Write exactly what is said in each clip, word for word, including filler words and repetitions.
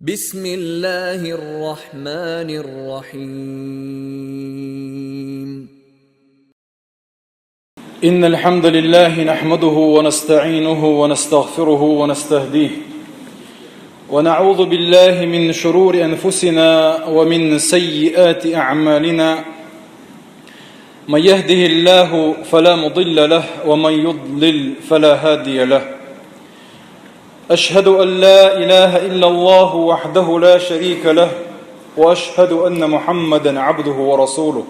بسم الله الرحمن الرحيم. إن الحمد لله نحمده ونستعينه ونستغفره ونستهديه، ونعوذ بالله من شرور أنفسنا ومن سيئات أعمالنا. من يهده الله فلا مضل له، ومن يضلل فلا هادي له. أشهد أن لا إله إلا الله وحده لا شريك له، وأشهد أن محمدا عبده ورسوله.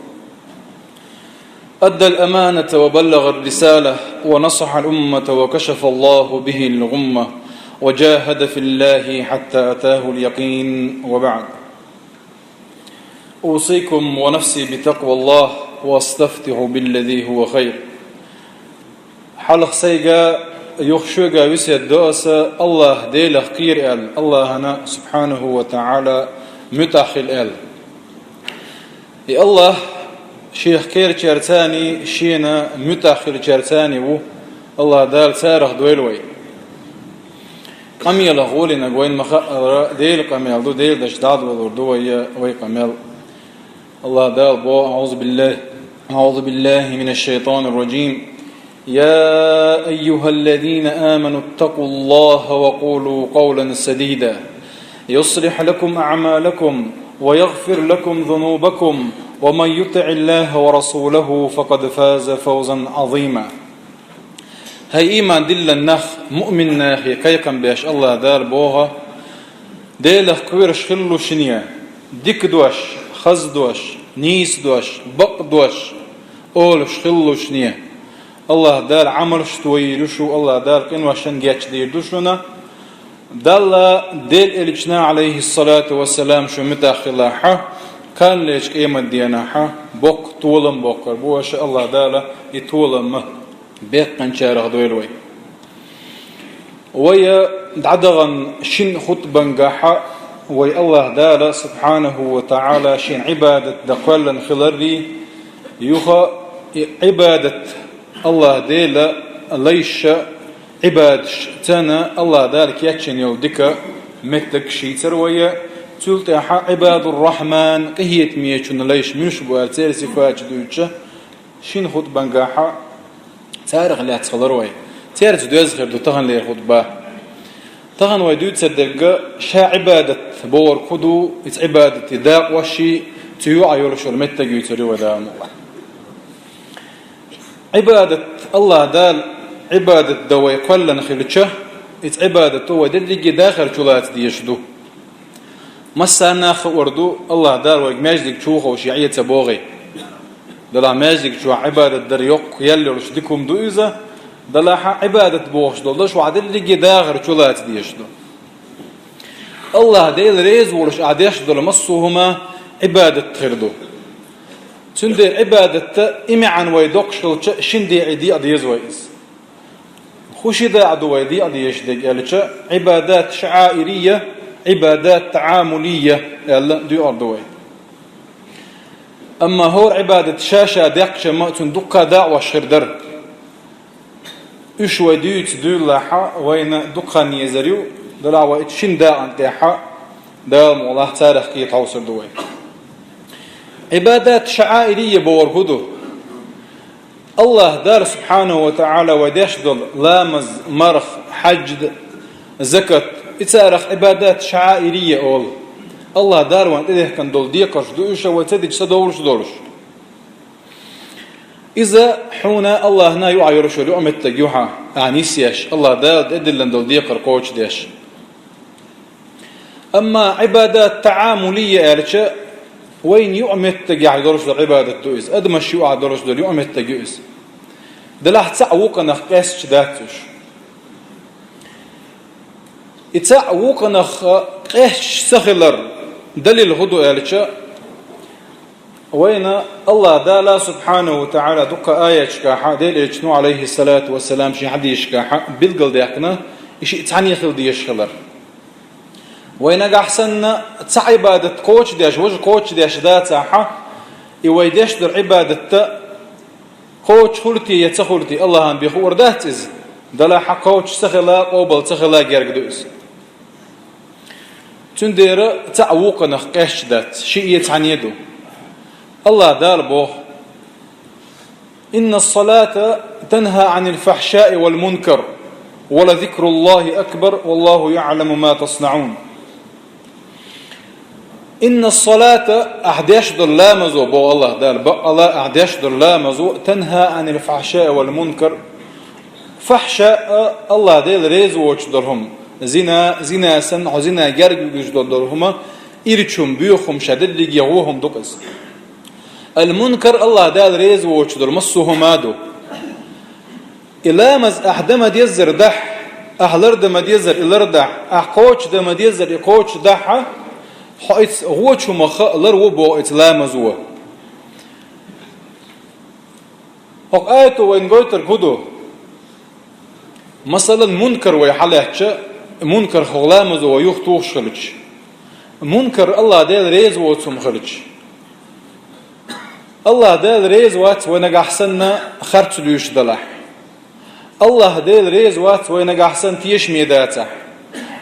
أدى الأمانة وبلغ الرسالة، ونصح الأمة، وكشف الله به الغمة، وجاهد في الله حتى أتاه اليقين، وبعد. أوصيكم ونفسي بتقوى الله، وأستفتح بالذي هو خير. Хьалха сайга, юха шуьга весет до аса: АллахӀ Делах кхера аьлла, АллахӀана субхьанаху ва таӀала муьтӀахь хила аьлла. И АллахӀ Шех кхерачаьрца а, Шена муьтӀахь хилачаьрца а ву. АллахӀ Дала царах дойла вай. Къамелах гӀолинарг вайна ма хаъара, Делан къамел ду, Делан дашца дӀадолалур ду вай, вай къамел. АллахӀ Дала боху: أعوذ بالله، أعوذ بالله من الشيطان الرجيم. يا أيها الذين آمنوا اتقوا الله وقولوا قولا سديدا، يصلح لكم أعمالكم ويغفر لكم ذنوبكم، ومن يطع الله ورسوله فقد فاز فوزا عظيما. ХӀай ийман диллина нах, муъмин нахе кхайкхам беш АллахӀ Дала боху: Делах кхоьруш хилалаш шуна, дика дош, хаза дош, нийса дош, бакъ дош олуш хилалаш шуна. АллахӀ Дала Ӏамалш тойийр ю шу, АллахӀ Дала къиношна гечдийр ду шуна. Далла, Делан Элчана, Ӏалайхиссалату вассалам, шу муьтӀахь хилахь, кхана лечу къематденахь боккха толам боккхур бу аша, АллахӀ Дала и толам ма беккханчарах дойла вай. Вай дӀадаханчу шина хутбангахь вай АллахӀ Дала субхьанаху ва таӀала Шен Ӏибадат дан кхоьллина хиларрий, юха и Ӏибадат АллахӀ Дела лайша Ӏибадаташ царна АллахӀ Дала кечйина йолу дика меттиг шийцар вай, цул тӀаьхьа Ӏибадур-Рахьман, къинхетамечунна лайш муьлш бу аьлла церан сифаташ дуьйцуш, шина хутбангахь царах лаьцна хилар вай. Цаьрца доьзна хир ду таханлера хутба. Тахана вай дуьйцур дерг ша Ӏибадат бохург хӀун ду, иза Ӏибадате дакъош а, цу юкъахь йолуш йолу меттиг юьйцур ю вай, Дала мукъ лахь. Ӏибадат, АллахӀ Дала Ӏибадат дан вай кхоьллина хилча, иза Ӏибадат вай дерриге а дахар чулаца дезаш ду. Массарна а хуур ду, АллахӀ Дала вайга маьждиг чу ваховша яхье ца бохий. Делахь маьждиг чохь Ӏибадат дар йоккха ял йолуш дика хӀума ду иза, делахь Ӏибадат бохуш долу даш вай дерриге а дахар чулаца дезаш ду. АллахӀ Дела реза волуш ахь деш долу массо а хӀума Ӏибадат хир ду. Цундела Ӏибадатан и маьӀна вай доккхуш хилча, шина декъе декъа деза вай иза. ХӀун ши дакъа ду вай декъа дезаш дерг аьлча, Ӏибадат шаӀаирия, Ӏибадат таӀамулия аьлла доьӀур ду вай. Амма хӀора Ӏибадат ша-ша деккхача ма цунна дуккха а дакъош хир дара. Уьш вай дуьйцу дуьйлалахь, вайна дукха хан езар ю, делахь вай шина дакъана тӀехь Дала мукъ лахь царах кхета хьовсур ду вай. Ӏибадат шаӀаирия бохург хӀун ду? АллахӀ Дала субхьанаху ва таӀала вай деш долу ламаз, марха, хьаьж, закат, и царах Ӏибадат шаӀаирия олу. АллахӀ Дала вайна тӀедехкина долу декхарш ду уьш, вай ца дича ца довлуш долуш. Иза хьуна АллахӀна юкъахь йолуш йолу юкъаметтиг ю хьан, ахьа нисъеш, АллахӀ Дала тӀедиллина долу декхар кхочушдеш. Амма Ӏибадат таӀамулия аьлча, вайна юкъаметтигехь долуш долу Ӏибадат ду иза, адамаш юкъахь долуш долу юкъаметтиг ю иза. Делахь цхьаъ вукханах къесташ дац уьш. И цхьаъ вукханах къесташ ца хилар далил хӀун ду аьлча, вайна АллахӀ Дала субхьанаху ва таӀала дуккха аяташкахь, Делан Элчано, Ӏалайхиссалату вассалам, шен хьадисашкахь билгалдаьккхина, и шиъ цхьаьна хила дезаш хилар. Вай нагахь санна цхьа Ӏибадат кхочушдеш, важа кхочушдеш дацахь, и вай деш долу Ӏибадат кхочуш хуьлу те я ца хуьлу те, АллахӀан бен хуур дац иза. Делахь кхочуш ца хила, къобал ца хила герга ду иза. Цундела цхьа вукханах къаьсташ дац, шиъ е цхьанне ду. Аллаха Дала боху: «Инна ас-салата танха анил фахшаи вал мункар, ва ла зикруллахи акбар, валлаху яъламу ма таснаун». «Инна ас-салата», ахь деш долу ламазо, боху Аллаха Дала, бакъала ахь деш долу ламазо, «танха анил фахшаи вал мункар». Фахша, Аллаха Дела реза воцуш долу хӀума, зина, зина санна, хьо зина герга вуьгуш долу хӀума, ирча хӀума, боьха хӀума, ша дерриге гӀо хӀума ду-кх иза. Ал-мункар Аллаха Дала реза воцуш долу массо а хӀума ду. И ламаз ахь дан ма-деззара дахь, ахь лардан ма-деззара и лардахь, ахь кхочушдан ма-деззара и кхочушдахь, хьо иза гӀочу хӀумах ларво боху иза ламазо. ХӀокху аято вайна гойтург хӀун ду? Масалан, мункар вай хьалаьцча, мункар хӀокху ламазо вай юхатухуш хилча, мункар Аллаха Дела реза воцу хӀума хилча, Аллаха Дела реза вац вай нагахь санна харц луьйш далахь. Аллаха Дела реза вац вай нагахь санна тешаме дацахь.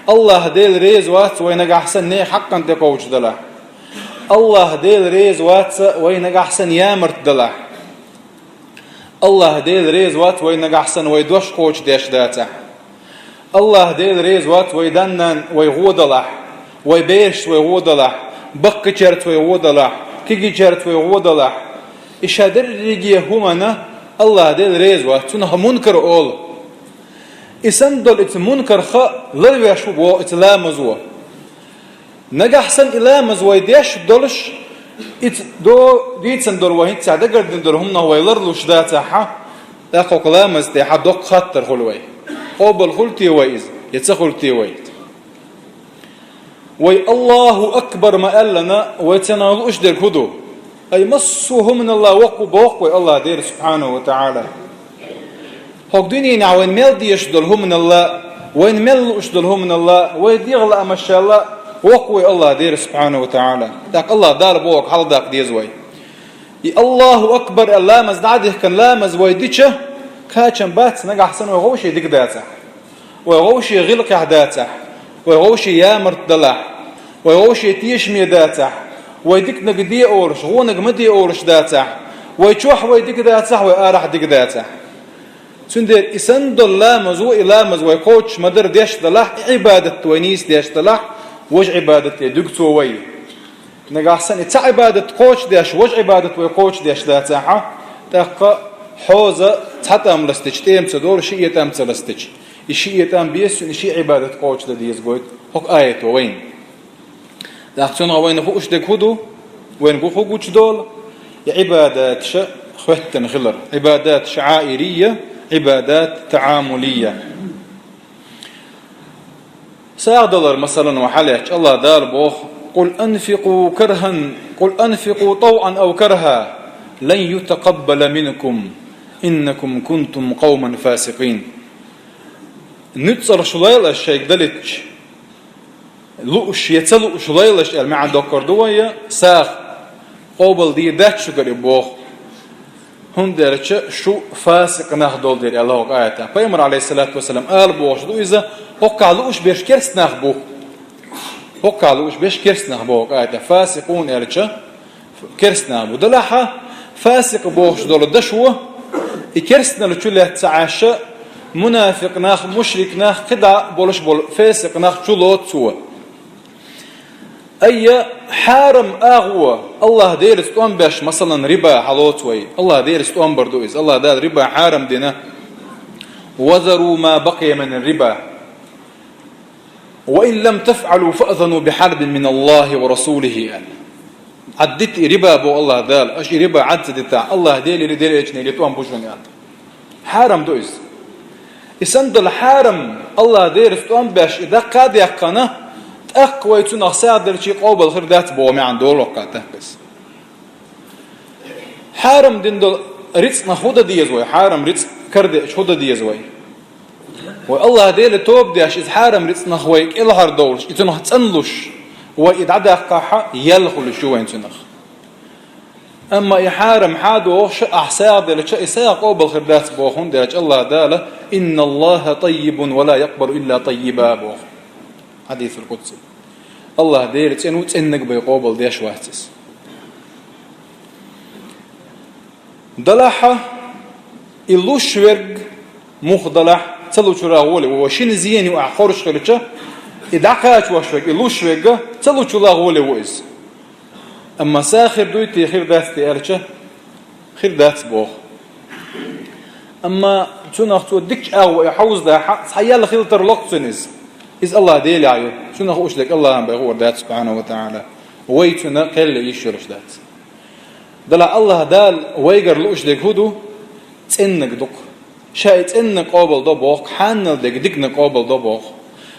Аллаха Дела реза вац вай нагахь санна нехан хьакъан тӀекхочуш далахь. Аллаха Дела реза вац вай нагахь санна ямарт далахь. Аллаха Дела реза вац вай нагахь санна вай дош кхочушдеш дацахь. Аллаха Дела реза вац вай даннан вай гӀо далахь, вай берашца вай гӀо далахь, баккхийчаьрца вай гӀо далахь, кегийчаьрца вай гӀо далахь. И ша дерриге хӀуманна Аллаха Дела реза вац, цунах мункар олу. И санна долу иза мункарх ларвеш ву боху иза ламазо. Нагахь санна и ламаз вай деш долуш, иза до дийцина долу вай хӀинца дагардина долу хӀуманах вай ларлуш дацахь, тӀаккха хӀокху ламаз тӀехь доккха хаттар хуьлу вай. Къобал хуьлу те вай иза, я ца хуьлу те вай? Вай «Аллаху акбар» ма аьллана, вай цунах лууш дерг хӀун ду? Ай, массо а хӀуманалла воккха ву боху вай Аллаха Дела субхьанаху ва тагӀала. ХӀокху дуьненахь вайна мел дезаш долу хӀуманалла, вайна мел лууш долу хӀуманалла, вай дегӀан лаамашалла воккха ву вай Аллаха Дела субхьанаху ва тагӀала. ТӀаккха Аллаха Дала бохург хьаладаккха деза вай. И «Аллаху акбар» аьлла ламаз дӀа а дихкина, ламаз вай дича, кхачам бац, нагахь санна вай вовшийн дика дацахь. Вай вовшийн гӀиллакхехь дацахь, вай вовшийн ямарт далахь, вай вовшийн тешаме дацахь, вай диканиг де олуш, вониг ма де олуш дацахь, вай чохь вай дика дацахь, вай арахь дика дацахь. Цундела и санна долу ламазо, и ламаз вай кхочуш ма-дарра деш далахь, и Ӏибадат вай нийса деш далахь, важа Ӏибадате дуьгу цо вай. Нагахь санна и цхьа Ӏибадат кхочушдеш, важа Ӏибадат вай кхочушдеш дацахь, тӀаккха хьоза цхьа тӀам ластича, тӀема ца долу шиъ тӀам ца ластича, и шиъ тӀам бесуьйна, и шиъ Ӏибадат кхочушдан деза гойту хӀокху аято вайна. ТӀаккха цунах вайна хууш дерг хӀун ду? Вайна гу хӀун гучудолу? И Ӏибадаташа хӀоьттина хилар. Ӏибадат шаӀаирия, Ӏибадат таӀамулия. СагӀа далар, масалан, вай хьалаьцча, Аллаха Дала боху: «Къул анфикъу кархан, къул анфикъу тавъан ав карха, лан ютакъаббала минкум, иннакум кунтум къавман фасикъин». Нуьцкъала шу лайла аша шайга далийтча, лууш я ца лууш лайла аша аьлла маьӀна доккхур ду вай, я сагӀа къобал дийр дац шуьгара и боху. ХӀунда аьлча шу фасикъ нах долу дела аьлла хӀокху аятехь. Пайхамар, алейхиссалату вассалам, ала бохуш ду иза, хӀокхахь лууш берш керст нах бу. ХӀокхахь лууш берш керст нах бу хӀокху аятехь. Фасикъун аьлча, керст нах бу. Делахьа, фасикъ бохуш долу дашо, и керстанал чу лаьцна ца Ӏаш, мунафикъ нах, мушрик нах, кхидӀа болуш болу фасикъ нах чу лоцу цо. Айя, хьарам агӀо, Аллаха Делаца тӀом беш, масалан, риба хьалоцу вай. Аллаха Делаца тӀом бар ду иза. Аллаха Дала риба хьарам дина: «Ва зару ма бакъия мин риба. Ва ин лам тафъалу фаъзану би хьарбин мин Аллахи ва расулихи», аьлла. Ӏаддита и риба, боху Аллаха Дала, аша и риба Ӏад ца дитахь, Аллаха Делери, Делан Элчанери тӀом бу шуна аьлла. Хьарам ду иза. И санна долу хьарам, Аллаха Делаца тӀом беш, и даккха а даьккхина, тӀаккха вай цунах сагӀа делчи къобал хир дац боху маьӀна долу хӀокху аятехь. Хьарам дина долу рицкъанах хӀун дан деза вай? Хьарам рицкъ карадеача хӀун дан деза вай? Вай Аллаха Деле тоба деш, иза хьарам рицкъанах вай кӀелхьардовлуш, и цунах цӀанлуш, вай и дӀадаккхахьа, ял хуьлуш ю вайн цунах. Амма и хьарам хьадохуш ахь сагӀа делча, и сагӀа къобал хир дац боху, хӀунда аьлча Аллаха Дала: «Инна Аллаха таййибун ва ла якъбалу илла таййиба», боху. Хьадисул къудси. Аллахь Дела цӀена ву, цӀеннаг бай къобал деш вац из. Далахьа, и луш верг мух далахь, ца лучура гӀоле ву, шин зене ву ахь хорш хилча, и дӀакхачош верг, и луш верг ца лучула гӀоле ву из. Амма са хир дуй те, хир дац те аьлча, хир дац боху. Амма цунах цо дикачу агӀо и хьовзадахь, цхьа ял хила тарло-кх цунна иза. Иза Аллахь Делехь ю. Цунах лууш дерг Аллахьан бен хуур дац, субхьанаху ва таӀала. Вай цунна кхел ян йиш йолуш дац. Далахь, Аллахь Дала вайгара лууш дерг хӀун ду? ЦӀеннаг ду-кх. Ша и цӀеннаг къобал до боху, хьанал дерг диканаг къобал до боху.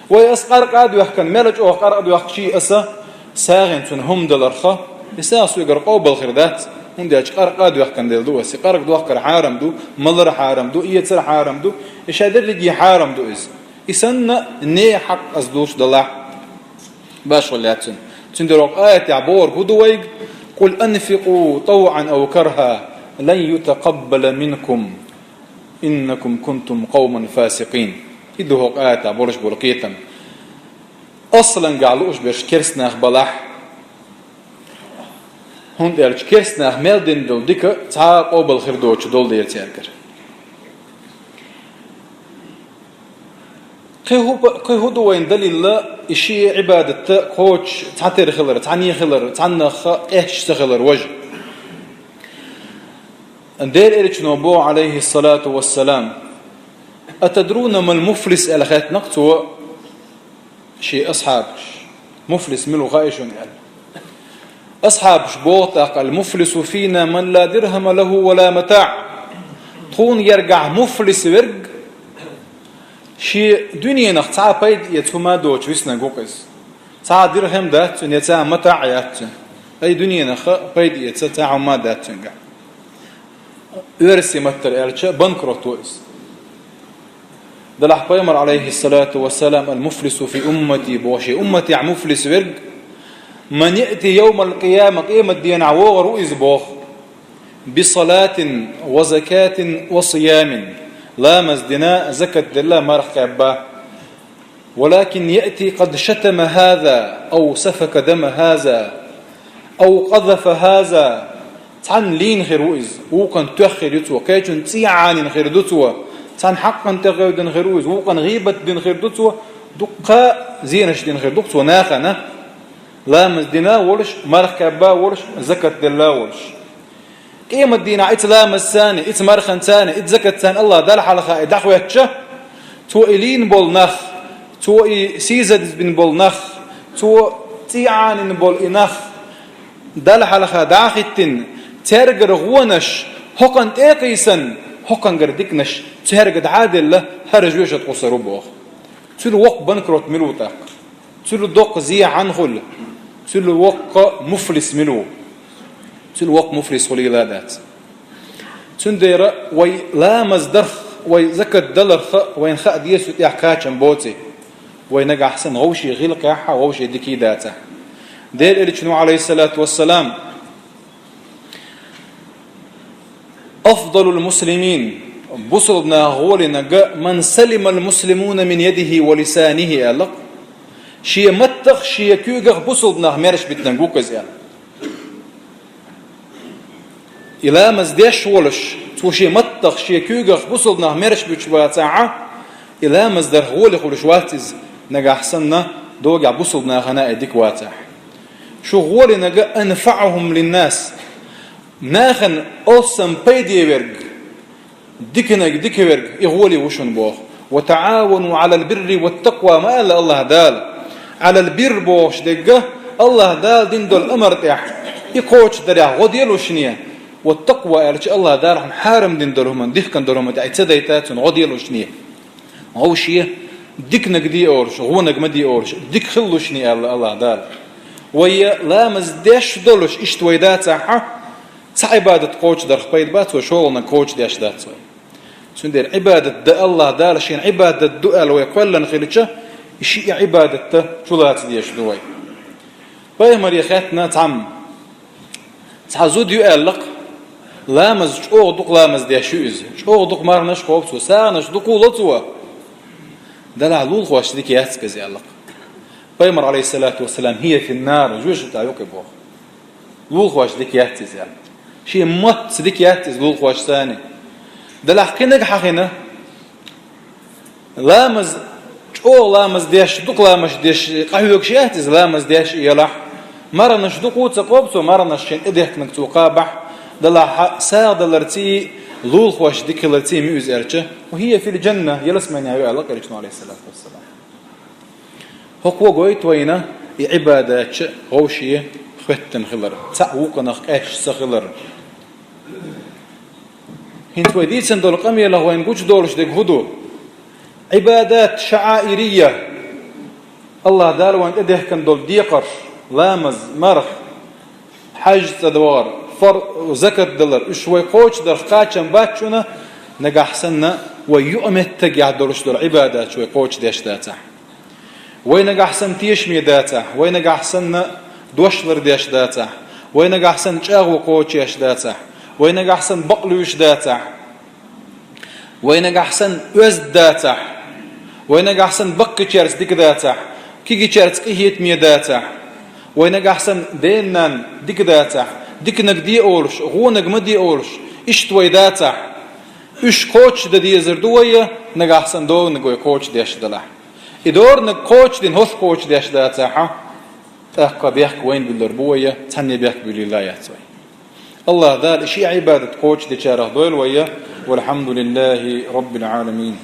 Вай аса къаркъа а доьхкина, мел чӀогӀа къаркъа доьхкича аса, сагӀина цунна хӀума даларх, и сагӀа соьгара къобал хир дац, хӀунда аьлча къаркъа а доьхкина делла ду аса. И къаркъа дохкар хьарам ду, малар хьарам ду, эцар хьарам ду, и ша дерриге хьарам ду иза. И санна, нехан хьакъ аса дуьйцуш далахь. Башхо лаьцна. Цундела хӀокху аятехь бохург хӀун ду вайга? «Къул анфикъу тавъан ав кархьа, лан ютакъаббала минкум, иннакум кунтум къавман фасикъин». И ду хӀокху аятехь болуш болу кхетам. Аслангахь лууш берш керстанах балахь, хӀунда аьлча керстанах мел дина долу дика цхьа а къобал хир доцуш долу дела цаьргара. Кхин хӀу-, кхин хӀун ду вайна далилла, и шен Ӏибадатта кхочуш цхьатера хилар, цхьаьна хилар, цхьаннах къаьсташ ца хилар важа? Делан Элчано боху, Ӏалайхиссалату вассалам: «Атадруна мал муфлис?» аьлла хаьттина-кх цо шен асхьабаш. Муфлис мила ву хаьий шуна аьлла. Асхьабаш боху тӀаккха: «Ал-муфлису фина ман ла дирхьама лаху ва ла матаъ». Тхуна гергахь муфлис верг, шен дуьненах цхьа а пайда эца хӀума доцуш виснаг ву-кх иза. Цхьа а дирхьам дац цуьнан, я цхьа а матаъ яц цуьнан. Ай, дуьненах пайда эца цхьа а хӀума дац цуьнгахь. Оьрсийн маттара аьлча, банкрот ву иза. Далахь пайхамар, Ӏалайхиссалату вассалам, «Ал-муфлису фи уммати», боху, шен умматехь муфлис верг, «ман яъти йовмал къияма», къемат дийнахь вогӀур ву иза боху, «би салатин ва закатин ва сиямин», ламаз дина, закат делла, марха кхаьбна. «Валакин яъти къад шатама хаза, ав сафака дама хаза, ав къазафа хаза». Цхьанна лийна хир ву иза, вукхунна тоьхна хир ю цо, кхечунна цӀий Ӏанийна хир ду цо, цхьанна хьакъан тӀе гӀевдина хир ву иза, вукхунна гӀийбат дина хир ду цо, дуккха а зенаш дина хир ду-кх цо нахана, ламаз дина а волуш, марха кхаьбна а волуш, закат делла а волуш. Къемат дийнахь ица ламазца а, ица марханца а, ица закатца а Аллахь Далла хьалха и дӀахӀоьттича, цо и лийна болу нах, цо и сийсаз бина болу нах, цо цӀий Ӏанийна болу и нах Далла хьалха дӀа а хӀиттина, цаьргара гӀонаш хӀокхунна тӀе а кхийсина, хӀокхунгара диканаш цаьрга дӀа а делла, хӀара жоьжахатин кхуссар ву боху. Цуьнан воккха банкрот мила ву тӀаккха? Цуьнан доккха зе хьанна хуьлу? Цуьнан воккха муфлис мила ву? Цуьнан воккха муфлис хуьлийла а дац. Цундела вай ламаз дарх, вай закат даларх вайна хаа деза, цу тӀехь кхачам боций. Вай нагахь санна вовшийн гӀиллакхехь а, вовшийн дика а дацахь. Делан Элчано, Ӏалайхиссалату вассалам, «Афдалул муслимин», бусалба нахах гӀоле наг, «ман салимал муслимуна мин ядихи ва лисанихи», аьлла-кх. Шен маттах, шен куьйгах бусалба нах маьрша битинарг ву-кх иза аьлла. И ламаз деш волуш, цо шен маттах, шен куьйгах бусалба нах маьрша буьтуш бацахь, и ламаз дарх гӀоле хуьлуш вац иза, нагахь санна догӀехь бусалба нахана а и дика вацахь. Шух гӀоле наг «анфаъухум линнас», нахана алссам пайде верг, диканиг дика верг, и гӀоле ву шуна боху. «Ва таӀавану Ӏалал бирри ват такъва», ма аьлла Аллахь Дала. «Ӏалал бирр» бохуш дерг, Аллахь Дала дина долу амар тӀехь, и кхочушдарехь гӀо делаш шуна, «ват такъва» аьлча, Аллахь Дала хьарам дина долу хӀуманна, дихкина долу хӀуманна тӀехь и ца дайта, цунна гӀо делаш шуна. Вовше диканиг де олуш, гӀониг ма де олуш, дика хилалаш шуна аьлла Аллахь Дала. Вай ламаз деш долуш иштта вай дацахь, цхьа Ӏибадат кхочушдарх пайда бац вай, шолгӀаниг кхочушдеш дац вай. Цундела Ӏибадат дан Аллахь Дала шена Ӏибадат ду аьлла вай кхоьллина хилча, и шиъ Ӏибадат чулаца дезаш ду вай. Пайхамаре хаьттина цхьамма. Цхьа зуда ю аьлла-кх, ламаз чӀогӀа дукха ламаз деш ю иза. ЧӀогӀа дукха марханаш кхобу цо, сагӀанаш дукха ло цо. Далахь лулахошца дика яц-кх иза аьлла-кх. Пайхамар, алейхиссалату вассалам, «هي في النار», жоьжахати тӀа я-кх боху. Лулахошца дика яц иза. Шен мотт дика яц иза лулахошца санна. Делахь кхин нагахь хьахийна, ламаз, чӀогӀа ламаз деш, дукха ламаз деш, къахьоьгуш яц иза, ламаз деш а елахь. Марханаш дукха а ца кхобу цо, марханаш шен тӀедехкинарг цо кхабахь, делахь сагӀа даларций, лулахошца дика хиларций ма ю иза аьлча, «وهي في الجنة», ялсамане ю аьлла-кх элчано, алейхиссалату вассалам. ХӀокхо гойту вайна и Ӏибадатча вовшийн хӀоьттина хилар, цхьаъ вукхунах къаьсташ ца хилар. ХӀинца вай дийцина долу къамелах вайна гучудолуш дерг хӀун ду? Ӏибадат шаӀаирия, Аллаха Дала вайна тӀедехкина долу декхарш, ламаз, марха, хьаьжцӀа догӀар, фар-, закат далар, уьш вай кхочушдарх кхачам бац шуна, нагахь санна вай юкъаметтигехь долуш долу Ӏибадаташ вай кхочушдеш дацахь. Вай нагахь санна тешаме дацахь, вай нагахь санна дош лардеш дацахь, вай нагахь санна чӀагӀо кхочушъеш дацахь, вай нагахь санна бакъ луьйш дацахь, вай нагахь санна оьзда дацахь, вай нагахь санна баккхийчаьрца дика дацахь, кегийчаьрца къинхетаме дацахь, вай нагахь санна ден-нанна дика дацахь, диканиг де олуш, вониг ма де олуш, иштта вай дацахь, уьш кхочушдан дезар ду вай, нагахь санна догӀаниг вай кхочушдеш далахь. И догӀаниг кхочушдина хӀорш кхочушдеш дацахь, тӀаккха бехк вайна буьллур бу вай, цхьанне бехк буьллийла яц вай. Аллаха Дала и шен Ӏибадат кхочушдечарах дойла вай. والحمد لله رب العالمين.